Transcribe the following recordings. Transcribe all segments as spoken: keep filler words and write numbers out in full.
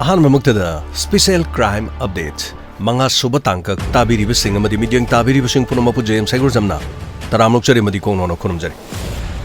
ꯑꯍꯥꯟꯕꯃꯛꯇꯗ special crime update, ꯃꯉꯥ ꯁꯨꯕ ꯇꯥꯡꯀꯛ ꯇꯥꯕꯤꯔꯤꯕꯁꯤꯡ ꯑꯃꯗꯤ ꯃꯤꯠꯌꯦꯡ ꯇꯥꯕꯤꯔꯤꯕꯁꯤꯡ ꯄꯨꯝꯅꯃꯛꯄꯨ ꯖꯦꯝꯁ ꯍꯩꯒ꯭ꯔꯨꯖꯝꯅ ꯇꯔꯥꯝꯅ ꯑꯣꯛꯆꯔꯤ ꯑꯃꯗꯤ ꯀꯣꯡꯅꯣꯅ ꯈꯨꯔꯨꯝꯖꯔꯤ꯫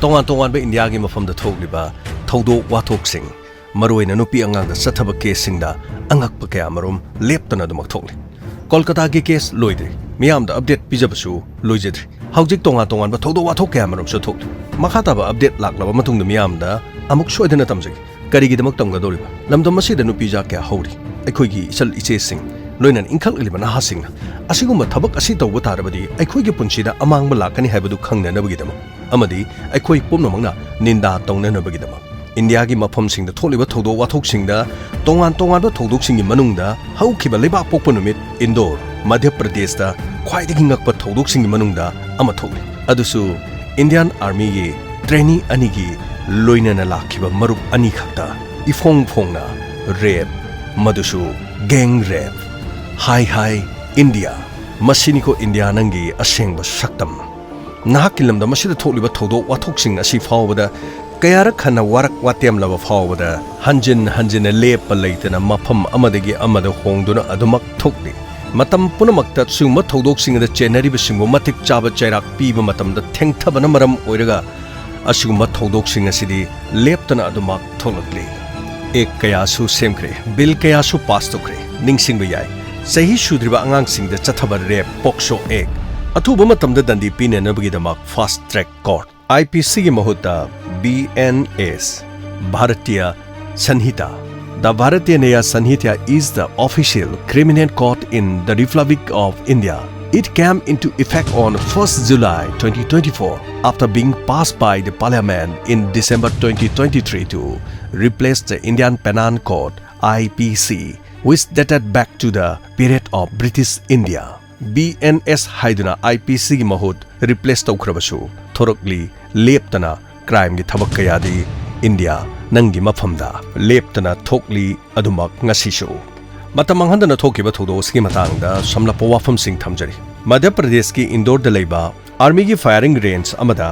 ꯇꯣꯉꯥꯟ ꯇꯣꯉꯥꯟꯕ ꯏꯟꯗꯤꯌꯥꯒꯤ ꯃꯐꯝꯗ ꯊꯣꯛꯂꯤꯕ ꯊꯧꯗꯣꯛ ꯋꯥꯊꯣꯛꯁꯤꯡ, ꯃꯔꯨꯑꯣꯏꯅ ꯅꯨꯄꯤ ꯑꯉꯥꯡꯗ ꯆꯠꯊꯕ ꯀꯦꯁꯁꯤꯡꯗ ꯑꯉꯛꯄ ꯀꯌꯥꯃꯔꯨꯝ ꯂꯦꯞꯇꯅ ꯑꯗꯨꯃꯛ ꯊꯣꯛꯂꯤ꯫ ꯀꯣꯜꯀꯇꯥꯒꯤ ꯀꯦꯁ ꯂꯣꯏꯗ꯭ꯔꯤ, ꯃꯤꯌꯥꯝꯗ ꯑꯞꯗꯦꯠ ꯄꯤꯖꯕꯁꯨ ꯂꯣꯏꯖꯗ꯭ꯔꯤ꯫ ꯍꯧꯖꯤꯛ ꯇꯣꯉꯥꯟ ꯇꯣꯉꯥꯟꯕ ꯊꯧꯗꯣꯛ ꯋꯥꯊꯣꯛ ꯀꯌꯥꯃꯔꯨꯝꯁꯨ ꯊꯣꯛꯂꯤ꯫ ꯃꯈꯥ ꯇꯥꯕ ꯑꯞꯗꯦꯠ ꯂꯥꯛꯂꯕ ꯃꯇꯨꯡꯗ ꯃꯤꯌꯥꯝꯗ ꯑꯃꯨꯛ ꯁꯣꯏꯗꯅ ꯇꯝꯖꯒꯦ꯫ ꯀꯔꯤꯒꯤꯗꯃꯛ ꯇꯝꯒꯗꯧꯔꯤꯕ? ꯂꯝꯗꯝ ꯑꯁꯤꯗ ꯅꯨꯄꯤ ꯖꯥꯠ ꯀꯌꯥ ꯍꯧꯔꯤ꯫ ꯑꯩꯈꯣꯏꯒꯤ ꯏꯆꯜ ꯏꯆꯦꯁꯤꯡ, ꯂꯣꯏꯅꯅ ꯏꯟꯈꯠꯂꯛꯂꯤꯕ ꯅꯍꯥꯁꯤꯡꯅ ꯑꯁꯤꯒꯨꯝꯕ ꯊꯕꯛ ꯑꯁꯤ ꯇꯧꯕ ꯇꯥꯔꯕꯗꯤ ꯑꯩꯈꯣꯏꯒꯤ ꯄꯨꯟꯁꯤꯗ ꯑꯃꯥꯡꯕ ꯂꯥꯛꯀꯅꯤ ꯍꯥꯏꯕꯗꯨ ꯈꯪꯅꯅꯕꯒꯤꯗꯃꯛ ꯑꯃꯗꯤ ꯑꯩꯈꯣꯏ ꯄꯨꯝꯅꯃꯛꯅ ꯅꯤꯟꯗꯥ ꯇꯧꯅꯅꯕꯒꯤꯗꯃꯛ꯫ ꯏꯟꯗꯤꯌꯥꯒꯤ ꯃꯐꯝꯁꯤꯡꯗ ꯊꯣꯛꯂꯤꯕ ꯊꯧꯗꯣꯛ ꯋꯥꯊꯣꯛꯁꯤꯡꯗ, ꯇꯣꯉꯥꯟ ꯇꯣꯉꯥꯟꯕ ꯊꯧꯗꯣꯛꯁꯤꯡꯒꯤ ꯃꯅꯨꯡꯗ ꯍꯧꯈꯤꯕ ꯂꯩꯕꯥꯛ ꯄꯣꯛꯄ ꯅꯨꯃꯤꯠ, ꯏꯟꯗꯣꯔ, ꯃꯙ꯭ꯌ ꯄ꯭ꯔꯗꯦꯁꯇ ꯈ꯭ꯋꯥꯏꯗꯒꯤ ꯉꯛꯄ ꯊꯧꯗꯣꯛꯁꯤꯡꯒꯤ ꯃꯅꯨꯡꯗ ꯑꯃ ꯊꯣꯛꯂꯤ꯫ ꯑꯗꯨꯁꯨ ꯏꯟꯗꯤꯌꯥꯟ ꯑꯥꯔꯃꯤꯒꯤ ꯇ꯭ꯔꯦꯅꯤ ꯑꯅꯤꯒꯤ ꯂꯣꯏꯅꯅ ꯂꯥꯛꯈꯤꯕ ꯃꯔꯨꯞ ꯑꯅꯤꯈꯛꯇ ꯏꯐꯣꯡ ꯐꯣꯡꯅ ꯔꯦꯞ, ꯃꯗꯨꯁꯨ ꯒꯦꯡ ꯔꯦꯞ꯫ ꯍꯥꯏ ꯍꯥꯏ ꯏꯟꯗꯤꯌꯥ, ꯃꯁꯤꯅꯤꯀꯣ ꯏꯟꯗꯤꯌꯥ ꯅꯪꯒꯤ ꯑꯁꯦꯡꯕ ꯁꯛꯇꯝ꯫ ꯅꯍꯥꯛꯀꯤ ꯂꯝꯗꯝ ꯑꯁꯤꯗ ꯊꯣꯛꯂꯤꯕ ꯊꯧꯗꯣꯛ ꯋꯥꯊꯣꯛꯁꯤꯡ ꯑꯁꯤ ꯐꯥꯎꯕꯗ ꯀꯌꯥꯔꯛ ꯍꯟꯅ ꯋꯥꯔꯛ ꯋꯥꯇꯦꯝꯂꯕ ꯐꯥꯎꯕꯗ ꯍꯟꯖꯤꯟ ꯍꯟꯖꯤꯟꯅ ꯂꯦꯞꯄ ꯂꯩꯇꯅ ꯃꯐꯝ ꯑꯃꯗꯒꯤ ꯑꯃꯗ ꯍꯣꯡꯗꯨꯅ ꯑꯗꯨꯃꯛ ꯊꯣꯛꯂꯤ꯫ ꯃꯇꯝ ꯄꯨꯝꯅꯃꯛꯇ ꯁꯤꯒꯨꯝꯕ ꯊꯧꯗꯣꯛꯁꯤꯡ ꯑꯗ ꯆꯦꯟꯅꯔꯤꯕꯁꯤꯡꯕꯨ ꯃꯇꯤꯛ ꯆꯥꯕ ꯆꯩꯔꯥꯛ ꯄꯤꯕ ꯃꯇꯝꯗ ꯊꯦꯡꯊꯕꯅ ꯃꯔꯝ ꯑꯣꯏꯔꯒ ꯑꯁꯤꯒꯨꯝꯕ ꯊꯧꯗꯣꯛꯁꯤꯡ ꯑꯁꯤꯗꯤ ꯂꯦꯞꯇꯅ ꯑꯗꯨꯃꯛ ꯊꯣꯛꯂꯛꯂꯤ꯫ ꯑꯦꯛ ꯀꯌꯥꯁꯨ ꯁꯦꯝꯈ꯭ꯔꯦ, ꯕꯤꯜ ꯀꯌꯥꯁꯨ ꯄꯥꯁ ꯇꯧꯈ꯭ꯔꯦ꯫ ꯅꯤꯡꯁꯤꯡꯕ ꯌꯥꯏ, ꯆꯍꯤ ꯁꯨꯗ꯭ꯔꯤꯕ ꯑꯉꯥꯡꯁꯤꯡꯗ ꯆꯠꯊꯕ ꯔꯦꯞ, ꯄꯣꯛꯁꯣ ꯑꯦꯛ, ꯑꯊꯨꯕ ꯃꯇꯝꯗ ꯗꯟꯗꯤ ꯄꯤꯅꯅꯕꯒꯤꯗꯃꯛ ꯐꯥꯁ ꯇ꯭ꯔꯦꯛ ꯀꯣꯔꯠ, ꯑꯥꯏ ꯄꯤ ꯁꯤꯒꯤ ꯃꯍꯨꯠꯇ B N S, Bharatiya Sanhita. The Bharatiya Nyaya Sanhita is the official criminal court in the Republic of India. It came into effect on first July twenty twenty-four after being passed by the Parliament in December twenty twenty-three to replace the Indian Penal Code, I P C, which dated back to the period of British India. B N S ꯍꯥꯏꯗꯨꯅ I P ꯁꯤꯒꯤ ꯃꯍꯨꯠ replace ꯇꯧꯈ꯭ꯔꯕꯁꯨ, ꯊꯣꯔꯛꯂꯤ ꯂꯦꯞꯇꯅ ꯀ꯭ꯔꯥꯏꯝꯒꯤ ꯊꯕꯛ ꯀꯌꯥꯗꯤ India ꯅꯪꯒꯤ ꯃꯐꯝꯗ ꯂꯦꯞꯇꯅ ꯊꯣꯛꯂꯤ ꯑꯗꯨꯃꯛ ꯉꯁꯤꯁꯨ꯫ ꯃꯇꯝ ꯃꯥꯡꯍꯟꯗꯅ ꯊꯣꯛꯈꯤꯕ ꯊꯧꯗꯣꯛ ꯑꯁꯤꯒꯤ ꯃꯇꯥꯡꯗ ꯁꯝꯂꯞꯄ ꯋꯥꯐꯝꯁꯤꯡ ꯊꯝꯖꯔꯤ꯫ ꯃꯙ꯭ꯌ ꯄ꯭ꯔꯗꯦꯁꯀꯤ ꯏꯟꯗꯣꯔꯗ ꯂꯩꯕ ꯑꯥꯔꯃꯤꯒꯤ ꯐꯥꯌꯔꯤꯡ ꯔꯦꯟꯖ ꯑꯃꯗ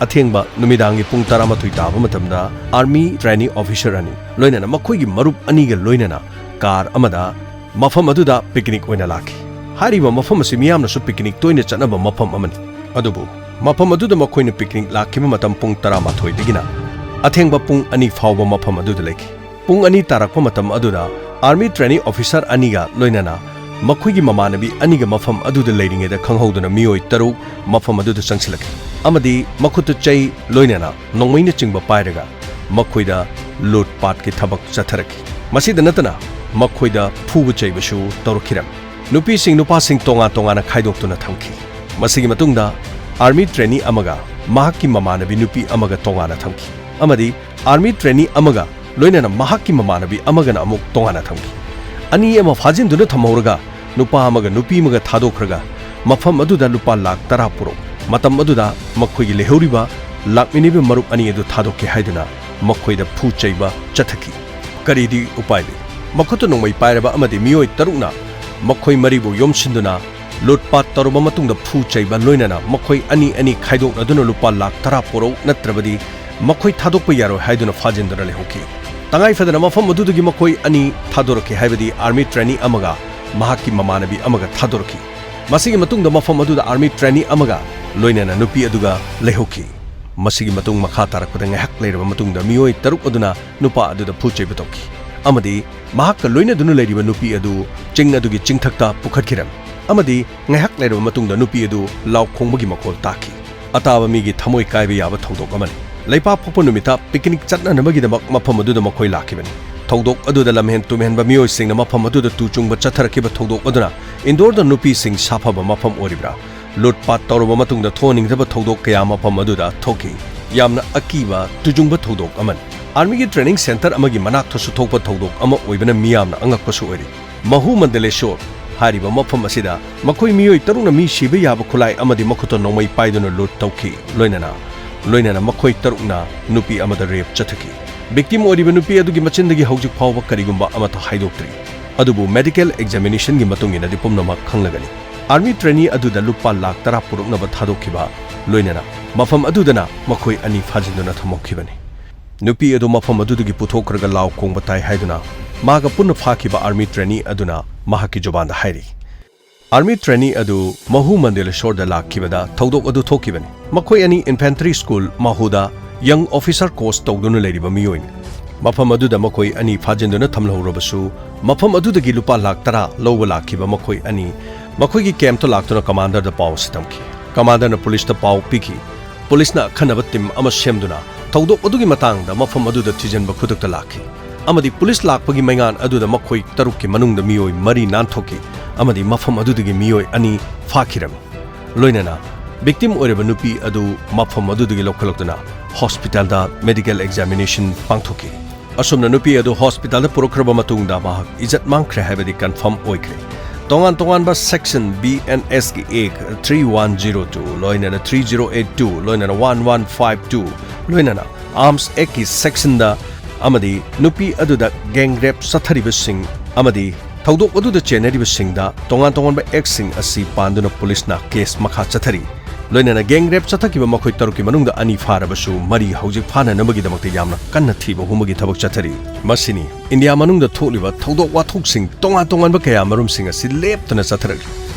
ꯑꯊꯦꯡꯕ ꯅꯨꯃꯤꯗꯥꯡꯒꯤ ꯄꯨꯡ ꯇꯔꯥꯃꯥꯊꯣꯏ ꯇꯥꯕ ꯃꯇꯝꯗ Army trainee officer ꯑꯅꯤ, ꯂꯣꯏꯅꯅ ꯃꯈꯣꯏꯒꯤ ꯃꯔꯨꯞ ꯑꯅꯤꯒ ꯂꯣꯏꯅꯅ car ꯑꯃꯗ ꯃꯐꯝ ꯑꯗꯨꯗ picnic ꯑꯣꯏꯅ ꯂꯥꯛꯈꯤ꯫ ꯍꯥꯏꯔꯤꯕ ꯃꯐꯝ ꯑꯁꯤ ꯃꯤꯌꯥꯝꯅꯁꯨ picnic ꯇꯣꯏꯅ ꯆꯠꯅꯕ ꯃꯐꯝ ꯑꯃꯅꯤ꯫ ꯑꯗꯨꯕꯨ ꯃꯐꯝ ꯑꯗꯨꯗ ꯃꯈꯣꯏꯅ picnic ꯂꯥꯛꯈꯤꯕ ꯃꯇꯝ ꯄꯨꯡ ꯇꯔꯥꯃꯥꯊꯣꯏꯗꯒꯤꯅ ꯑꯊꯦꯡꯕ ꯄꯨꯡ ꯑꯅꯤ ꯐꯥꯎꯕ ꯃꯐꯝ ꯑꯗꯨꯗ ꯂꯩꯈꯤ꯫ ꯄꯨꯡ ꯑꯅꯤ ꯇꯥꯔꯛꯄ ꯃꯇꯝ ꯑꯗꯨꯗ Army trainee officer ꯑꯅꯤꯒ ꯂꯣꯏꯅꯅ ꯃꯈꯣꯏꯒꯤ ꯃꯃꯥꯟꯅꯕꯤ ꯑꯅꯤꯒ ꯃꯐꯝ ꯑꯗꯨꯗ ꯂꯩꯔꯤꯉꯩꯗ ꯈꯪꯍꯧꯗꯅ ꯃꯤꯑꯣꯏ ꯇꯔꯨꯛ ꯃꯐꯝ ꯑꯗꯨꯗ ꯆꯪꯁꯤꯜꯂꯛꯈꯤ ꯑꯃꯗꯤ ꯃꯈꯨꯠꯇ ꯆꯩ, ꯂꯣꯏꯅꯅ ꯅꯣꯡꯃꯩꯅꯆꯤꯡꯕ ꯄꯥꯏꯔꯒ ꯃꯈꯣꯏꯗ ꯂꯨꯠꯄꯥꯠꯀꯤ ꯊꯕꯛ ꯆꯠꯊꯔꯛꯈꯤ꯫ ꯃꯁꯤꯗ ꯅꯠꯇꯅ ꯃꯈꯣꯏꯗ ꯐꯨꯕ ꯆꯩꯕꯁꯨ ꯇꯧꯔꯛꯈꯤꯔꯝꯃꯤ꯫ ꯅꯨꯄꯤꯁꯤꯡ, ꯅꯨꯄꯥꯁꯤꯡ ꯇꯣꯉꯥꯟ ꯇꯣꯉꯥꯟꯅ ꯈꯥꯏꯗꯣꯛꯇꯨꯅ ꯊꯝꯈꯤ꯫ ꯃꯁꯤꯒꯤ ꯃꯇꯨꯡꯗ Army trainee ꯑꯃꯒ ꯃꯍꯥꯛꯀꯤ ꯃꯃꯥꯟꯅꯕꯤ ꯅꯨꯄꯤ ꯑꯃꯒ ꯇꯣꯉꯥꯟꯅ ꯊꯝꯈꯤ ꯑꯃꯗꯤ Army trainee ꯑꯃꯒ ꯂꯣꯏꯅꯅ ꯃꯍꯥꯛꯀꯤ ꯃꯃꯥꯟꯅꯕꯤ ꯑꯃꯒꯅ ꯑꯃꯨꯛ ꯇꯣꯉꯥꯟꯅ ꯊꯝꯈꯤ꯫ ꯑꯅꯤ ꯑꯃ ꯐꯥꯖꯤꯟꯗꯨꯅ ꯊꯝꯍꯧꯔꯒ ꯅꯨꯄꯥ ꯑꯃꯒ ꯅꯨꯄꯤ ꯑꯃꯒ ꯊꯥꯗꯣꯛꯈ꯭ꯔꯒ ꯃꯐꯝ ꯑꯗꯨꯗ ꯂꯨꯄꯥ ꯂꯥꯈ ꯇꯔꯥ ꯄꯨꯔꯛꯎ, ꯃꯇꯝ ꯑꯗꯨꯗ ꯃꯈꯣꯏꯒꯤ ꯂꯩꯍꯧꯔꯤꯕ ꯂꯥꯛꯃꯤꯟꯅꯕ ꯃꯔꯨꯞ ꯑꯅꯤ ꯑꯗꯨ ꯊꯥꯗꯣꯛꯀꯦ ꯍꯥꯏꯗꯨꯅ ꯃꯈꯣꯏꯗ ꯐꯨ ꯆꯩꯕ ꯆꯠꯊꯈꯤ꯫ ꯀꯔꯤꯗꯤ ꯎꯄꯥꯏ ꯂꯩ? ꯃꯈꯨꯠꯇ ꯅꯣꯡꯃꯩ ꯄꯥꯏꯔꯕ ꯑꯃꯗꯤ ꯃꯤꯑꯣꯏ ꯇꯔꯨꯛꯅ ꯃꯈꯣꯏ ꯃꯔꯤꯕꯨ ꯌꯣꯝꯁꯤꯟꯗꯨꯅ ꯂꯨꯠꯄꯥꯠ ꯇꯧꯔꯕ ꯃꯇꯨꯡꯗ ꯐꯨ ꯆꯩꯕ ꯂꯣꯏꯅꯅ ꯃꯈꯣꯏ ꯑꯅꯤ ꯑꯅꯤ ꯈꯥꯏꯗꯣꯛꯅꯗꯨꯅ ꯂꯨꯄꯥ ꯂꯥꯈ ꯇꯔꯥ ꯄꯨꯔꯛꯎ, ꯅꯠꯇ꯭ꯔꯕꯗꯤ ꯃꯈꯣꯏ ꯊꯥꯗꯣꯛꯄ ꯌꯥꯔꯣꯏ ꯍꯥꯏꯗꯨꯅ ꯐꯥꯖꯤꯟꯗꯨꯅ ꯂꯩꯍꯧꯈꯤ꯫ ꯇꯉꯥꯏ ꯐꯗꯅ ꯃꯐꯝ ꯑꯗꯨꯗꯒꯤ ꯃꯈꯣꯏ ꯑꯅꯤ ꯊꯥꯗꯣꯔꯛꯈꯤ, ꯍꯥꯏꯕꯗꯤ Army trainee ꯑꯃꯒ ꯃꯍꯥꯛꯀꯤ ꯃꯃꯥꯟꯅꯕꯤ ꯑꯃꯒ ꯊꯥꯗꯣꯔꯛꯈꯤ꯫ ꯃꯁꯤꯒꯤ ꯃꯇꯨꯡꯗ ꯃꯐꯝ ꯑꯗꯨꯗ Army trainee ꯑꯃꯒ ꯂꯣꯏꯅꯅ ꯅꯨꯄꯤ ꯑꯗꯨꯒ ꯂꯩꯍꯧꯈꯤ꯫ ꯃꯁꯤꯒꯤ ꯃꯇꯨꯡ ꯃꯈꯥ ꯇꯥꯔꯛꯄꯗ ꯉꯥꯏꯍꯥꯛ ꯂꯩꯔꯕ ꯃꯇꯨꯡꯗ ꯃꯤꯑꯣꯏ ꯇꯔꯨꯛ ꯑꯗꯨꯅ ꯅꯨꯄꯥ ꯑꯗꯨꯗ ꯐꯨ ꯆꯩꯕ ꯇꯧꯈꯤ ꯑꯃꯗꯤ ꯃꯍꯥꯛꯀ ꯂꯣꯏꯅꯗꯨꯅ ꯂꯩꯔꯤꯕ ꯅꯨꯄꯤ ꯑꯗꯨ ꯆꯤꯡ ꯑꯗꯨꯒꯤ ꯆꯤꯡꯊꯛꯇ ꯄꯨꯈꯠꯈꯤꯔꯝꯃꯤ ꯑꯃꯗꯤ ꯉꯥꯏꯍꯥꯛ ꯂꯩꯔꯕ ꯃꯇꯨꯡꯗ ꯅꯨꯄꯤ ꯑꯗꯨ ꯂꯥꯎ ꯈꯣꯡꯕꯒꯤ ꯃꯈꯣꯜ ꯇꯥꯈꯤ꯫ ꯑꯇꯥꯕ ꯃꯤꯒꯤ ꯊꯃꯣꯏ ꯀꯥꯏꯕ ꯌꯥꯕ ꯊꯧꯗꯣꯛ ꯑꯃꯅꯤ꯫ ꯂꯩꯄꯥꯛꯄꯣꯛꯄ ꯅꯨꯃꯤꯠꯇ picnic ꯆꯠꯅꯅꯕꯒꯤꯗꯃꯛ ꯃꯐꯝ ꯑꯗꯨꯗ ꯃꯈꯣꯏ ꯂꯥꯛꯈꯤꯕꯅꯤ꯫ ꯊꯧꯗꯣꯛ ꯑꯗꯨꯗ ꯂꯝꯍꯦꯟ ꯇꯨꯝꯍꯦꯟꯕ ꯃꯤꯑꯣꯏꯁꯤꯡꯅ ꯃꯐꯝ ꯑꯗꯨꯗ ꯇꯨ ꯆꯨꯡꯕ ꯆꯠꯊꯔꯛꯈꯤꯕ ꯊꯧꯗꯣꯛ ꯑꯗꯨꯅ ꯏꯟꯗꯣꯔꯗ ꯅꯨꯄꯤꯁꯤꯡ ꯁꯥꯐꯕ ꯃꯐꯝ ꯑꯣꯏꯔꯤꯕ꯭ꯔꯥ? ꯂꯨꯠꯄꯥꯠ ꯇꯧꯔꯕ ꯃꯇꯨꯡꯗ ꯊꯣꯛꯍꯟꯅꯤꯡꯗꯕ ꯊꯧꯗꯣꯛ ꯀꯌꯥ ꯃꯐꯝ ꯑꯗꯨꯗ ꯊꯣꯛꯈꯤ꯫ ꯌꯥꯝꯅ ꯑꯀꯤꯕ ꯇꯨꯖꯨꯡꯕ ꯊꯧꯗꯣꯛ ꯑꯃꯅꯤ꯫ Armyꯒꯤ training centre ꯑꯃꯒꯤ ꯃꯅꯥꯛꯇꯁꯨ ꯊꯣꯛꯄ ꯊꯧꯗꯣꯛ ꯑꯃ ꯑꯣꯏꯕꯅ ꯃꯤꯌꯥꯝꯅ ꯑꯉꯛꯄꯁꯨ ꯑꯣꯏꯔꯤ꯫ ꯃꯍꯨ ꯃꯟꯗꯂꯦꯁꯣꯔ ꯍꯥꯏꯔꯤꯕ ꯃꯐꯝ ꯑꯁꯤꯗ ꯃꯈꯣꯏ ꯃꯤꯑꯣꯏ ꯇꯔꯨꯛꯅ ꯃꯤ ꯁꯤꯕ ꯌꯥꯕ ꯈꯨꯠꯂꯥꯏ ꯑꯃꯗꯤ ꯃꯈꯨꯠꯇ ꯅꯣꯡꯃꯩ ꯄꯥꯏꯗꯨꯅ ꯂꯨꯠ ꯇꯧꯈꯤ꯫ ꯂꯣꯏꯅꯅ, ꯂꯣꯏꯅꯅ ꯃꯈꯣꯏ ꯇꯔꯨꯛꯅ ꯅꯨꯄꯤ ꯑꯃꯗ rape ꯆꯠꯊꯈꯤ꯫ Victim ꯑꯣꯏꯔꯤꯕ ꯅꯨꯄꯤ ꯑꯗꯨꯒꯤ ꯃꯆꯤꯟꯗꯒꯤ ꯍꯧꯖꯤꯛ ꯐꯥꯎꯕ ꯀꯔꯤꯒꯨꯝꯕ ꯑꯃꯠꯇ ꯍꯥꯏꯗꯣꯛꯇ꯭ꯔꯤ꯫ ꯑꯗꯨꯕꯨ medical examinationꯒꯤ ꯃꯇꯨꯡ ꯏꯟꯅꯗꯤ ꯄꯨꯝꯅꯃꯛ ꯈꯪꯂꯒꯅꯤ꯫ Army trainee ꯑꯗꯨꯗ ꯂꯨꯄꯥ ꯂꯥꯈ ꯇꯔꯥ ꯄꯨꯔꯛꯅꯕ ꯊꯥꯗꯣꯛꯈꯤꯕ, ꯂꯣꯏꯅꯅ ꯃꯐꯝ ꯑꯗꯨꯗꯅ ꯃꯈꯣꯏ ꯑꯅꯤ ꯐꯥꯖꯤꯟꯗꯨꯅ ꯊꯝꯍꯧꯈꯤꯕꯅꯤ꯫ ꯅꯨꯄꯤ ꯑꯗꯨ ꯃꯐꯝ ꯑꯗꯨꯗꯒꯤ ꯄꯨꯊꯣꯛꯈ꯭ꯔꯒ ꯂꯥꯎ ꯈꯣꯡꯕ ꯇꯥꯏ ꯍꯥꯏꯗꯨꯅ ꯃꯥꯒ ꯄꯨꯟꯅ ꯐꯥꯈꯤꯕ army trainee ꯑꯗꯨꯅ ꯃꯍꯥꯛꯀꯤ ꯖꯨꯕꯥꯟꯗ ꯍꯥꯏꯔꯤ꯫ Army trainee ꯑꯗꯨ ꯃꯍꯨ ꯃꯟꯗꯦꯂꯦꯁꯣꯔꯗ ꯂꯥꯛꯈꯤꯕꯗ ꯊꯧꯗꯣꯛ ꯑꯗꯨ ꯊꯣꯛꯈꯤꯕꯅꯤ꯫ ꯃꯈꯣꯏ ꯑꯅꯤ infantry school ꯃꯍꯨꯗ young officer course ꯇꯧꯗꯨꯅ ꯂꯩꯔꯤꯕ ꯃꯤꯑꯣꯏꯅꯤ꯫ ꯃꯐꯝ ꯑꯗꯨꯗ ꯃꯈꯣꯏ ꯑꯅꯤ ꯐꯥꯖꯤꯟꯗꯨꯅ ꯊꯝꯍꯧꯔꯕꯁꯨ, ꯃꯐꯝ ꯑꯗꯨꯗꯒꯤ ꯂꯨꯄꯥ ꯂꯥꯈ ꯇꯔꯥ ꯂꯧꯕ ꯂꯥꯛꯈꯤꯕ ꯃꯈꯣꯏ ꯑꯅꯤ ꯃꯈꯣꯏꯒꯤ campꯇ ꯂꯥꯛꯇꯨꯅ commanderꯗ ꯄꯥꯎ ꯑꯁꯤ ꯇꯝꯈꯤ꯫ Commanderꯅ policeꯇ ꯄꯥꯎ ꯄꯤꯈꯤ꯫ Policeꯅ ꯑꯈꯟꯅꯕ team ꯑꯃ ꯁꯦꯝꯗꯨꯅ ꯊꯧꯗꯣꯛ ꯑꯗꯨꯒꯤ ꯃꯇꯥꯡꯗ ꯃꯐꯝ ꯑꯗꯨꯗ ꯊꯤꯖꯤꯟꯕ ꯈꯨꯗꯛꯇ ꯂꯥꯛꯈꯤ, ꯑꯃꯗꯤ police ꯂꯥꯛꯄꯒꯤ ꯃꯩꯉꯥꯟ ꯑꯗꯨꯗ ꯃꯈꯣꯏ ꯇꯔꯨꯛꯀꯤ ꯃꯅꯨꯡꯗ ꯃꯤꯑꯣꯏ ꯃꯔꯤ ꯅꯥꯟꯊꯣꯛꯈꯤ, ꯑꯃꯗꯤ ꯃꯐꯝ ꯑꯗꯨꯗꯒꯤ ꯃꯤꯑꯣꯏ ꯑꯅꯤ ꯐꯥꯈꯤꯔꯝꯃꯤ꯫ ꯂꯣꯏꯅꯅ victim ꯑꯣꯏꯔꯤꯕ ꯅꯨꯄꯤ ꯑꯗꯨ ꯃꯐꯝ ꯑꯗꯨꯗꯒꯤ ꯂꯧꯈꯠꯂꯛꯇꯨꯅ hospitalꯗ medical examination ꯄꯥꯡꯊꯣꯛꯈꯤ꯫ ꯑꯁꯨꯝꯅ ꯅꯨꯄꯤ ꯑꯗꯨ hospitalꯗ ꯄꯨꯔꯛꯈ꯭ꯔꯕ ꯃꯇꯨꯡꯗ ꯃꯍꯥꯛ ꯏꯖꯠ ꯃꯥꯡꯈ꯭ꯔꯦ ꯍꯥꯏꯕꯗꯤ confirm ꯑꯣꯏꯈ꯭ꯔꯦ꯫ ꯇꯣꯉꯥꯟ ꯇꯣꯉꯥꯟꯕ section B N Sꯀꯤ Act three one zero two, ꯂꯣꯏꯅꯅ three zero eight two, ꯂꯣꯏꯅꯅ one one five two, ꯂꯣꯏꯅꯅ Arms Actꯀꯤ sectionꯗ ꯑꯃꯗꯤ ꯅꯨꯄꯤ ꯑꯗꯨꯗ gang rape ꯆꯠꯊꯔꯤꯕꯁꯤꯡ ꯑꯃꯗꯤ ꯊꯧꯗꯣꯛ ꯑꯗꯨꯗ ꯆꯦꯟꯅꯔꯤꯕꯁꯤꯡꯗ ꯇꯣꯉꯥꯟ ꯇꯣꯉꯥꯟꯕ actꯁꯤꯡ ꯑꯁꯤ ꯄꯥꯟꯗꯨꯅ policeꯅ case ꯃꯈꯥ ꯆꯠꯊꯔꯤ꯫ ꯂꯣꯏꯅꯅ gang rape ꯆꯠꯊꯈꯤꯕ ꯃꯈꯣꯏ ꯇꯔꯨꯛꯀꯤ ꯃꯅꯨꯡꯗ ꯑꯅꯤ ꯐꯥꯔꯕꯁꯨ, ꯃꯔꯤ ꯍꯧꯖꯤꯛ ꯐꯥꯅꯅꯕꯒꯤꯗꯃꯛꯇ ꯌꯥꯝꯅ ꯀꯟꯅ ꯊꯤꯕ ꯍꯨꯝꯕꯒꯤ ꯊꯕꯛ ꯆꯠꯊꯔꯤ꯫ ꯃꯁꯤꯅꯤ ꯏꯟꯗꯤꯌꯥ ꯃꯅꯨꯡꯗ ꯊꯣꯛꯂꯤꯕ ꯊꯧꯗꯣꯛ ꯋꯥꯊꯣꯛꯁꯤꯡ, ꯇꯣꯉꯥꯟ ꯇꯣꯉꯥꯟꯕ ꯀꯌꯥ ꯃꯔꯨꯝꯁꯤꯡ ꯑꯁꯤ ꯂꯦꯞꯇꯅ ꯆꯠꯊꯔꯛꯂꯤ꯫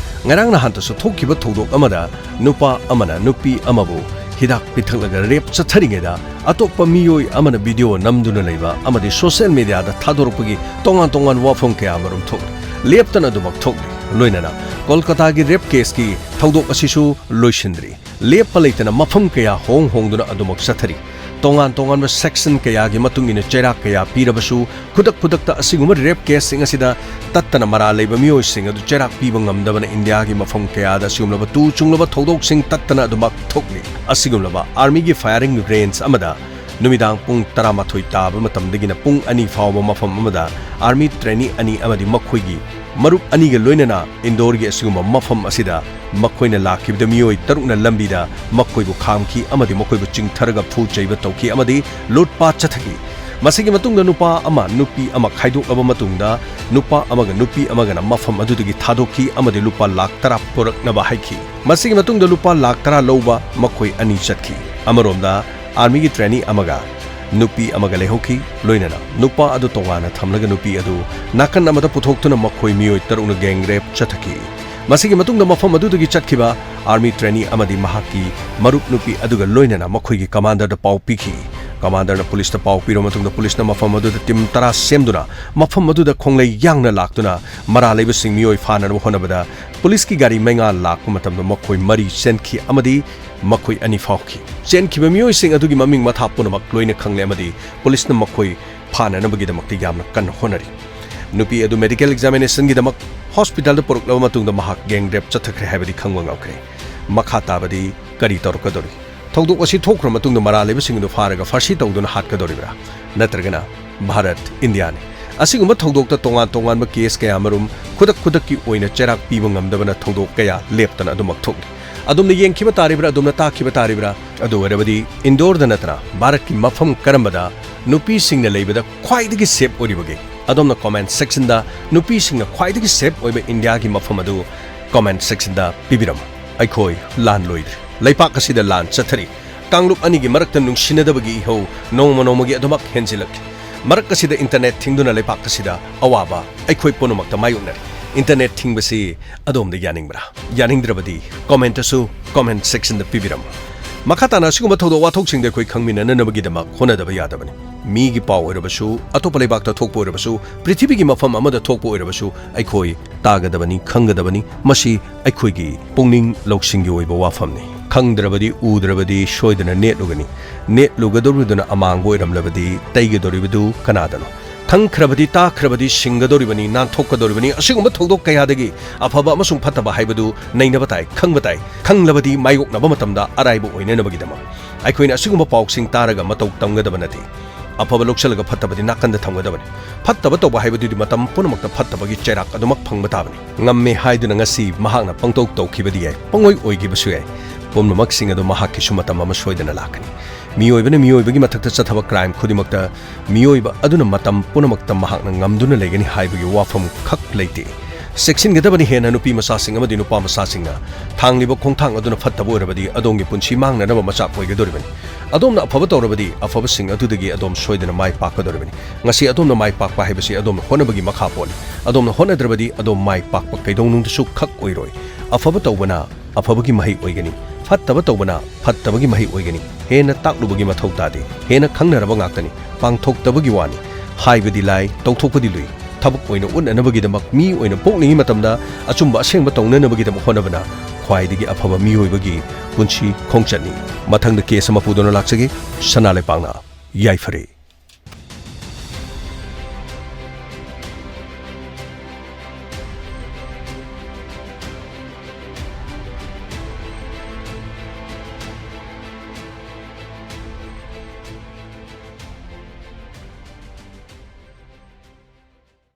ꯉꯔꯥꯡ ꯅꯍꯥꯟꯇꯁꯨ ꯊꯣꯛꯈꯤꯕ ꯊꯧꯗꯣꯛ ꯑꯃꯗ ꯅꯨꯄꯥ ꯑꯃꯅ ꯅꯨꯄꯤ ꯑꯃꯕꯨ ꯍꯤꯗꯥꯛ ꯄꯤꯊꯛꯂꯒ rape ꯆꯠꯊꯔꯤꯉꯩꯗ, ꯑꯇꯣꯞꯄ ꯃꯤꯑꯣꯏ ꯑꯃꯅ video ꯅꯝꯗꯨꯅ ꯂꯩꯕ ꯑꯃꯗꯤ social mediaꯗ ꯊꯥꯗꯣꯔꯛꯄꯒꯤ ꯇꯣꯉꯥꯟ ꯇꯣꯉꯥꯟꯕ ꯋꯥꯐꯝ ꯀꯌꯥ ꯃꯔꯨꯝ ꯊꯣꯛꯂꯤ꯫ ꯂꯦꯞꯇꯅ ꯑꯗꯨꯃꯛ ꯊꯣꯛꯂꯤ꯫ ꯂꯣꯏꯅꯅ ꯀꯣꯜꯀꯇꯥꯒꯤ rape caseꯀꯤ ꯊꯧꯗꯣꯛ ꯑꯁꯤꯁꯨ ꯂꯣꯏꯁꯤꯟꯗ꯭ꯔꯤ꯫ ꯂꯦꯞꯄ ꯂꯩꯇꯅ ꯃꯐꯝ ꯀꯌꯥ ꯍꯣꯡ ꯍꯣꯡꯗꯨꯅ ꯑꯗꯨꯃꯛ ꯆꯠꯊꯔꯤ꯫ ꯇꯣꯉꯥꯟ ꯇꯣꯉꯥꯟꯕ section ꯀꯌꯥꯒꯤ ꯃꯇꯨꯡ ꯏꯟꯅ ꯆꯩꯔꯥꯛ ꯀꯌꯥ ꯄꯤꯔꯕꯁꯨ, ꯈꯨꯗꯛ ꯈꯨꯗꯛꯇ ꯑꯁꯤꯒꯨꯝꯕ rape caseꯁꯤꯡ ꯑꯁꯤꯗ ꯇꯠꯇꯅ ꯃꯔꯥꯜ ꯂꯩꯕ ꯃꯤꯑꯣꯏꯁꯤꯡ ꯑꯗꯨ ꯆꯩꯔꯥꯛ ꯄꯤꯕ ꯉꯝꯗꯕꯅ ꯏꯟꯗꯤꯌꯥꯒꯤ ꯃꯐꯝ ꯀꯌꯥꯗ ꯑꯁꯤꯒꯨꯝꯂꯕ ꯇꯨ ꯆꯨꯡꯂꯕ ꯊꯧꯗꯣꯛꯁꯤꯡ ꯇꯠꯇꯅ ꯑꯗꯨꯃꯛ ꯊꯣꯛꯂꯤ꯫ ꯑꯁꯤꯒꯨꯝꯂꯕ armyꯒꯤ firing range ꯑꯃꯗ ꯅꯨꯃꯤꯗꯥꯡ ꯄꯨꯡ ꯇꯔꯥꯃꯥꯊꯣꯏ ꯇꯥꯕ ꯃꯇꯝꯗꯒꯤꯅ ꯄꯨꯡ ꯑꯅꯤ ꯐꯥꯎꯕ ꯃꯐꯝ ꯑꯃꯗ army trainee ꯑꯅꯤ ꯑꯃꯗꯤ ꯃꯈꯣꯏꯒꯤ ꯃꯔꯨꯞ ꯑꯅꯤꯒ ꯂꯣꯏꯅꯅ ꯏꯟꯗꯣꯔꯒꯤ ꯑꯁꯤꯒꯨꯝꯕ ꯃꯐꯝ ꯑꯁꯤꯗ ꯃꯈꯣꯏꯅ ꯂꯥꯛꯈꯤꯕꯗ ꯃꯤꯑꯣꯏ ꯇꯔꯨꯛꯅ ꯂꯝꯕꯤꯗ ꯃꯈꯣꯏꯕꯨ ꯈꯥꯝꯈꯤ ꯑꯃꯗꯤ ꯃꯈꯣꯏꯕꯨ ꯆꯤꯡꯊꯔꯒ ꯐꯨ ꯆꯩꯕ ꯇꯧꯈꯤ ꯑꯃꯗꯤ ꯂꯨꯠꯄꯥꯠ ꯆꯠꯊꯈꯤ꯫ ꯃꯁꯤꯒꯤ ꯃꯇꯨꯡꯗ ꯅꯨꯄꯥ ꯑꯃ, ꯅꯨꯄꯤ ꯑꯃ ꯈꯥꯏꯗꯣꯛꯂꯕ ꯃꯇꯨꯡꯗ, ꯅꯨꯄꯥ ꯑꯃꯒ ꯅꯨꯄꯤ ꯑꯃꯒꯅ ꯃꯐꯝ ꯑꯗꯨꯗꯒꯤ ꯊꯥꯗꯣꯛꯈꯤ ꯑꯃꯗꯤ ꯂꯨꯄꯥ ꯂꯥꯈ ꯇꯔꯥ ꯄꯨꯔꯛꯅꯕ ꯍꯥꯏꯈꯤ꯫ ꯃꯁꯤꯒꯤ ꯃꯇꯨꯡꯗ ꯂꯨꯄꯥ ꯂꯥꯈ ꯇꯔꯥ ꯂꯧꯕ ꯃꯈꯣꯏ ꯑꯅꯤ ꯆꯠꯈꯤ꯫ ꯑꯃꯔꯣꯝꯗ, ꯑꯥꯔꯃꯤꯒꯤ ꯇ꯭ꯔꯦꯅꯤ ꯑꯃꯒ ꯅꯨꯄꯤ ꯑꯃꯒ ꯂꯩꯍꯧꯈꯤ, ꯂꯣꯏꯅꯅ ꯅꯨꯄꯥ ꯑꯗꯨ ꯇꯣꯉꯥꯟꯅ ꯊꯝꯂꯒ ꯅꯨꯄꯤ ꯑꯗꯨ ꯅꯥꯀꯟ ꯑꯃꯗ ꯄꯨꯊꯣꯛꯇꯨꯅ ꯃꯈꯣꯏ ꯃꯤꯑꯣꯏ ꯇꯔꯨꯛꯅ ꯒꯦꯡ ꯔꯦꯞ ꯆꯠꯊꯈꯤ꯫ ꯃꯁꯤꯒꯤ ꯃꯇꯨꯡꯗ ꯃꯐꯝ ꯑꯗꯨꯗꯒꯤ ꯆꯠꯈꯤꯕ ꯑꯥꯔꯃꯤ ꯇ꯭ꯔꯦꯅꯤ ꯑꯃꯗꯤ ꯃꯍꯥꯛꯀꯤ ꯃꯔꯨꯞ ꯅꯨꯄꯤ ꯑꯗꯨꯒ ꯂꯣꯏꯅꯅ ꯃꯈꯣꯏꯒꯤ ꯀꯃꯥꯟꯗꯔꯗ ꯄꯥꯎ ꯄꯤꯈꯤ꯫ ꯀꯃꯥꯟꯗꯔꯅ ꯄꯨꯂꯤꯁꯇ ꯄꯥꯎ ꯄꯤꯔꯕ ꯃꯇꯨꯡꯗ ꯄꯨꯂꯤꯁꯅ ꯃꯐꯝ ꯑꯗꯨꯗ ꯇꯤꯝ ꯇꯔꯥ ꯁꯦꯝꯗꯨꯅ ꯃꯐꯝ ꯑꯗꯨꯗ ꯈꯣꯡꯂꯩ ꯌꯥꯡꯅ ꯂꯥꯛꯇꯨꯅ ꯃꯔꯥ ꯂꯩꯕꯁꯤꯡ ꯃꯤꯑꯣꯏ ꯐꯥꯅꯅꯕ ꯍꯣꯠꯅꯕꯗ ꯄꯨꯂꯤꯁꯀꯤ ꯒꯥꯔꯤ ꯃꯉꯥ ꯂꯥꯛꯄ ꯃꯇꯝꯗ ꯃꯈꯣꯏ ꯃꯔꯤ ꯆꯦꯟꯈꯤ ꯑꯃꯗꯤ ꯃꯈꯣꯏ ꯑꯅꯤ ꯐꯥꯎꯈꯤ꯫ ꯆꯦꯟꯈꯤꯕ ꯃꯤꯑꯣꯏꯁꯤꯡ ꯑꯗꯨꯒꯤ ꯃꯃꯤꯡ ꯃꯊꯥ ꯄꯨꯝꯅꯃꯛ ꯂꯣꯏꯅ ꯈꯪꯂꯦ ꯑꯃꯗꯤ ꯄꯨꯂꯤꯁꯅ ꯃꯈꯣꯏ ꯐꯥꯅꯅꯕꯒꯤꯗꯃꯛꯇ ꯌꯥꯝꯅ ꯀꯟꯅ ꯍꯣꯠꯅꯔꯤ꯫ ꯅꯨꯄꯤ ꯑꯗꯨ ꯃꯦꯗꯤꯀꯦꯜ ꯑꯦꯛꯖꯥꯃꯤꯅꯦꯁꯟꯒꯤꯗꯃꯛ ꯍꯣꯁꯄꯤꯇꯥꯜꯗ ꯄꯨꯔꯛꯂꯕ ꯃꯇꯨꯡꯗ ꯃꯍꯥꯛ ꯒꯦꯡ ꯔꯦꯞ ꯆꯠꯊꯈ꯭ꯔꯦ ꯍꯥꯏꯕꯗꯤ ꯈꯪꯕ ꯉꯝꯈ꯭ꯔꯦ꯫ ꯃꯈꯥ ꯇꯥꯕꯗꯤ ꯀꯔꯤ ꯇꯧꯔꯛꯀꯗꯧꯔꯤ? ꯊꯧꯗꯣꯛ ꯑꯁꯤ ꯊꯣꯛꯈ꯭ꯔ ꯃꯇꯨꯡꯗ ꯃꯔꯥ ꯂꯩꯕꯁꯤꯡ ꯑꯗꯨ ꯐꯥꯔꯒ ꯐꯥꯔꯁꯤ ꯇꯧꯗꯨꯅ ꯍꯥꯠꯀꯗꯧꯔꯤꯕ꯭ꯔꯥ? ꯅꯠꯇ꯭ꯔꯒꯅ ꯚꯥꯔꯠ, ꯏꯟꯗꯤꯌꯥꯅꯤ? ꯑꯁꯤꯒꯨꯝꯕ ꯊꯧꯗꯣꯛꯇ ꯇꯣꯉꯥꯟ ꯇꯣꯉꯥꯟꯕ ꯀꯦꯁ ꯀꯌꯥꯃꯔꯨꯝ ꯈꯨꯗꯛ ꯈꯨꯗꯛꯀꯤ ꯑꯣꯏꯅ ꯆꯩꯔꯥꯛ ꯄꯤꯕ ꯉꯝꯗꯕꯅ ꯊꯧꯗꯣꯛ ꯀꯌꯥ ꯂꯦꯞꯇꯅ ꯑꯗꯨꯃꯛ ꯊꯣꯛꯂꯤ꯫ ꯑꯗꯣꯝꯅ ꯌꯦꯡꯈꯤꯕ ꯇꯥꯔꯤꯕ꯭ꯔꯥ? ꯑꯗꯣꯝꯅ ꯇꯥꯈꯤꯕ ꯇꯥꯔꯤꯕ꯭ꯔꯥ? ꯑꯗꯨ ꯑꯣꯏꯔꯕꯗꯤ ꯏꯟꯗꯣꯔꯗ ꯅꯠꯇꯅ ꯚꯥꯔꯠꯀꯤ ꯃꯐꯝ ꯀꯔꯝꯕꯗ ꯅꯨꯄꯤꯁꯤꯡꯅ ꯂꯩꯕꯗ ꯈ꯭ꯋꯥꯏꯗꯒꯤ ꯁꯦꯐ ꯑꯣꯏꯔꯤꯕꯒꯦ? ꯑꯗꯣꯝꯅ ꯀꯣꯃꯦꯟꯠ ꯁꯦꯛꯁꯟꯗ ꯅꯨꯄꯤꯁꯤꯡꯅ ꯈ꯭ꯋꯥꯏꯗꯒꯤ ꯁꯦꯐ ꯑꯣꯏꯕ ꯏꯟꯗꯤꯌꯥꯒꯤ ꯃꯐꯝ ꯑꯗꯨ ꯀꯣꯃꯦꯟꯠ ꯁꯦꯛꯁꯟꯗ ꯄꯤꯕꯤꯔꯝꯃꯨ꯫ ꯑꯩꯈꯣꯏ ꯂꯥꯟ ꯂꯣꯏꯗ꯭ꯔꯤ꯫ ꯂꯩꯄꯥꯛ ꯑꯁꯤꯗ ꯂꯥꯟ ꯆꯠꯊꯔꯤ꯫ ꯀꯥꯡꯂꯨꯞ ꯑꯅꯤꯒꯤ ꯃꯔꯛꯇ ꯅꯨꯡꯁꯤꯅꯗꯕꯒꯤ ꯏꯍꯧ ꯅꯣꯡꯃ ꯅꯣꯡꯃꯒꯤ ꯑꯗꯨꯃꯛ ꯍꯦꯟꯖꯤꯜꯂꯛꯂꯤ꯫ ꯃꯔꯛ ꯑꯁꯤꯗ ꯏꯟꯇꯔꯅꯦꯠ ꯊꯤꯡꯗꯨꯅ ꯂꯩꯄꯥꯛ ꯑꯁꯤꯗ ꯑꯋꯥꯕ ꯑꯩꯈꯣꯏ ꯄꯨꯝꯅꯃꯛꯇ ꯃꯥꯌꯣꯛꯅꯔꯤ꯫ ꯏꯟꯇꯔꯅꯦꯠ ꯊꯤꯡꯕꯁꯤ ꯑꯗꯣꯝꯗ ꯌꯥꯅꯤꯡꯕ꯭ꯔꯥ? ꯌꯥꯅꯤꯡꯗ꯭ꯔꯕꯗꯤ ꯀꯣꯃꯦꯟꯠꯇꯁꯨ ꯀꯣꯃꯦꯟꯠ ꯁꯦꯛꯁꯟꯗ ꯄꯤꯕꯤꯔꯝꯃꯨ꯫ ꯃꯈꯥ ꯇꯥꯅ ꯑꯁꯤꯒꯨꯝꯕ ꯊꯧꯗꯣꯛ ꯋꯥꯊꯣꯛꯁꯤꯡꯗ ꯑꯩꯈꯣꯏ ꯈꯪꯃꯤꯟꯅꯅꯅꯕꯒꯤꯗꯃꯛ ꯍꯣꯠꯅꯗꯕ ꯌꯥꯗꯕꯅꯤ꯫ ꯃꯤꯒꯤ ꯄꯥꯎ ꯑꯣꯏꯔꯕꯁꯨ, ꯑꯇꯣꯞꯄ ꯂꯩꯕꯥꯛꯇ ꯊꯣꯛꯄ ꯑꯣꯏꯔꯕꯁꯨ, ꯄ꯭ꯔꯤꯊꯤꯕꯤꯒꯤ ꯃꯐꯝ ꯑꯃꯗ ꯊꯣꯛꯄ ꯑꯣꯏꯔꯕꯁꯨ, ꯑꯩꯈꯣꯏ ꯇꯥꯒꯗꯕꯅꯤ, ꯈꯪꯒꯗꯕꯅꯤ꯫ ꯃꯁꯤ ꯑꯩꯈꯣꯏꯒꯤ ꯄꯨꯛꯅꯤꯡ ꯂꯧꯁꯤꯡꯒꯤ ꯑꯣꯏꯕ ꯋꯥꯐꯝꯅꯤ꯫ ꯈꯪꯗ꯭ꯔꯕꯗꯤ, ꯎꯗ꯭ꯔꯕꯗꯤ ꯁꯣꯏꯗꯅ ꯅꯦꯠꯂꯨꯒꯅꯤ꯫ ꯅꯦꯠꯂꯨꯒꯗꯧꯔꯤꯗꯨꯅ ꯑꯃꯥꯡꯕ ꯑꯣꯏꯔꯝꯂꯕꯗꯤ ꯇꯩꯒꯗꯧꯔꯤꯕꯗꯨ ꯀꯅꯥꯗꯅꯣ? ꯈꯪꯈ꯭ꯔꯕꯗꯤ, ꯇꯥꯈ꯭ꯔꯕꯗꯤ ꯁꯤꯡꯒꯗꯧꯔꯤꯕꯅꯤ, ꯅꯥꯟꯊꯣꯛꯀꯗꯧꯔꯤꯕꯅꯤ꯫ ꯑꯁꯤꯒꯨꯝꯕ ꯊꯧꯗꯣꯛ ꯀꯌꯥꯗꯒꯤ ꯑꯐꯕ ꯑꯃꯁꯨꯡ ꯐꯠꯇꯕ ꯍꯥꯏꯕꯗꯨ ꯅꯩꯅꯕ ꯇꯥꯏ, ꯈꯪꯕ ꯇꯥꯏ꯫ ꯈꯪꯂꯕꯗꯤ ꯃꯥꯌꯣꯛꯅꯕ ꯃꯇꯝꯗ ꯑꯔꯥꯏꯕ ꯑꯣꯏꯅꯅꯕꯒꯤꯗꯃꯛ꯫ ꯑꯩꯈꯣꯏꯅ ꯑꯁꯤꯒꯨꯝꯕ ꯄꯥꯎꯁꯤꯡ ꯇꯥꯔꯒ ꯃꯇꯧ ꯇꯝꯒꯗꯕ ꯅꯠꯇꯦ꯫ ꯑꯐꯕ ꯂꯧꯁꯤꯜꯂꯒ ꯐꯠꯇꯕꯗꯤ ꯅꯥꯀꯟꯗ ꯊꯝꯒꯗꯕꯅꯤ꯫ ꯐꯠꯇꯕ ꯇꯧꯕ ꯍꯥꯏꯕꯗꯨꯗꯤ ꯃꯇꯝ ꯄꯨꯝꯅꯃꯛꯇ ꯐꯠꯇꯕꯒꯤ ꯆꯩꯔꯥꯛ ꯑꯗꯨꯃꯛ ꯐꯪꯕ ꯇꯥꯕꯅꯤ꯫ ꯉꯝꯃꯦ ꯍꯥꯏꯗꯨꯅ ꯉꯁꯤ ꯃꯍꯥꯛꯅ ꯄꯪꯇꯧ ꯇꯧꯈꯤꯕꯗꯤ ꯌꯥꯏ, ꯄꯪꯑꯣꯏ ꯑꯣꯏꯈꯤꯕꯁꯨ ꯌꯥꯏ꯫ ꯄꯨꯝꯅꯃꯛꯁꯤꯡ ꯑꯗꯨ ꯃꯍꯥꯛꯀꯤꯁꯨ ꯃꯇꯝ ꯑꯃ ꯁꯣꯏꯗꯅ ꯂꯥꯛꯀꯅꯤ꯫ ꯃꯤꯑꯣꯏꯕꯅ ꯃꯤꯑꯣꯏꯕꯒꯤ ꯃꯊꯛꯇ ꯆꯠꯊꯕ crime ꯈꯨꯗꯤꯡꯃꯛꯇ ꯃꯤꯑꯣꯏꯕ ꯑꯗꯨꯅ ꯃꯇꯝ ꯄꯨꯝꯅꯃꯛꯇ ꯃꯍꯥꯛꯅ ꯉꯝꯗꯨꯅ ꯂꯩꯒꯅꯤ ꯍꯥꯏꯕꯒꯤ ꯋꯥꯐꯝ ꯈꯛ ꯂꯩꯇꯦ꯫ ꯆꯦꯛꯁꯤꯟꯒꯗꯕꯅꯤ ꯍꯦꯟꯅ ꯅꯨꯄꯤ ꯃꯆꯥꯁꯤꯡ ꯑꯃꯗꯤ ꯅꯨꯄꯥ ꯃꯆꯥꯁꯤꯡꯅ ꯊꯥꯡꯂꯤꯕ ꯈꯣꯡꯊꯥꯡ ꯑꯗꯨꯅ ꯐꯠꯇꯕ ꯑꯣꯏꯔꯕꯗꯤ ꯑꯗꯣꯝꯒꯤ ꯄꯨꯟꯁꯤ ꯃꯥꯡꯅꯅꯕ ꯃꯆꯥꯛ ꯑꯣꯏꯒꯗꯧꯔꯤꯕꯅꯤ꯫ ꯑꯗꯣꯝꯅ ꯑꯐꯕ ꯇꯧꯔꯕꯗꯤ ꯑꯐꯕꯁꯤꯡ ꯑꯗꯨꯗꯒꯤ ꯑꯗꯣꯝ ꯁꯣꯏꯗꯅ ꯃꯥꯏ ꯄꯥꯛꯀꯗꯧꯔꯤꯕꯅꯤ꯫ ꯉꯁꯤ ꯑꯗꯣꯝꯅ ꯃꯥꯏ ꯄꯥꯛꯄ ꯍꯥꯏꯕꯁꯤ ꯑꯗꯣꯝꯅ ꯍꯣꯠꯅꯕꯒꯤ ꯃꯈꯥ ꯄꯣꯜꯂꯤ꯫ ꯑꯗꯣꯝꯅ ꯍꯣꯠꯅꯗ꯭ꯔꯕꯗꯤ ꯑꯗꯣꯝ ꯃꯥꯏ ꯄꯥꯛꯄ ꯀꯩꯗꯧꯅꯨꯡꯗꯁꯨ ꯈꯛ ꯑꯣꯏꯔꯣꯏ꯫ ꯑꯐꯕ ꯇꯧꯕꯅ ꯑꯐꯕꯒꯤ ꯃꯍꯩ ꯑꯣꯏꯒꯅꯤ, ꯐꯠꯇꯕ ꯇꯧꯕꯅ ꯐꯠꯇꯕꯒꯤ ꯃꯍꯩ ꯑꯣꯏꯒꯅꯤ꯫ ꯍꯦꯟꯅ ꯇꯥꯛꯂꯨꯕꯒꯤ ꯃꯊꯧ ꯇꯥꯗꯦ, ꯍꯦꯟꯅ ꯈꯪꯅꯔꯕ ꯉꯥꯛꯇꯅꯤ꯫ ꯄꯥꯡꯊꯣꯛꯇꯕꯒꯤ ꯋꯥꯅꯤ꯫ ꯍꯥꯏꯕꯗꯤ ꯂꯥꯏ, ꯇꯧꯊꯣꯛꯄꯗꯤ ꯂꯨꯏ꯫ ꯊꯕꯛ ꯑꯣꯏꯅ ꯎꯠꯅꯅꯕꯒꯤꯗꯃꯛ ꯃꯤ ꯑꯣꯏꯅ ꯄꯣꯛꯂꯤꯉꯩ ꯃꯇꯝꯗ ꯑꯆꯨꯝꯕ ꯑꯁꯦꯡꯕ ꯇꯧꯅꯅꯕꯒꯤꯗꯃꯛ ꯍꯣꯠꯅꯕꯅ ꯈ꯭ꯋꯥꯏꯗꯒꯤ ꯑꯐꯕ ꯃꯤꯑꯣꯏꯕꯒꯤ ꯄꯨꯟꯁꯤ ꯈꯣꯡꯆꯠꯅꯤ꯫ ꯃꯊꯪꯗ case ꯑꯃ ꯄꯨꯗꯨꯅ ꯂꯥꯛꯆꯒꯦ꯫ ꯁꯅꯥ ꯂꯩꯄꯥꯛꯅ ꯌꯥꯏꯐꯔꯦ꯫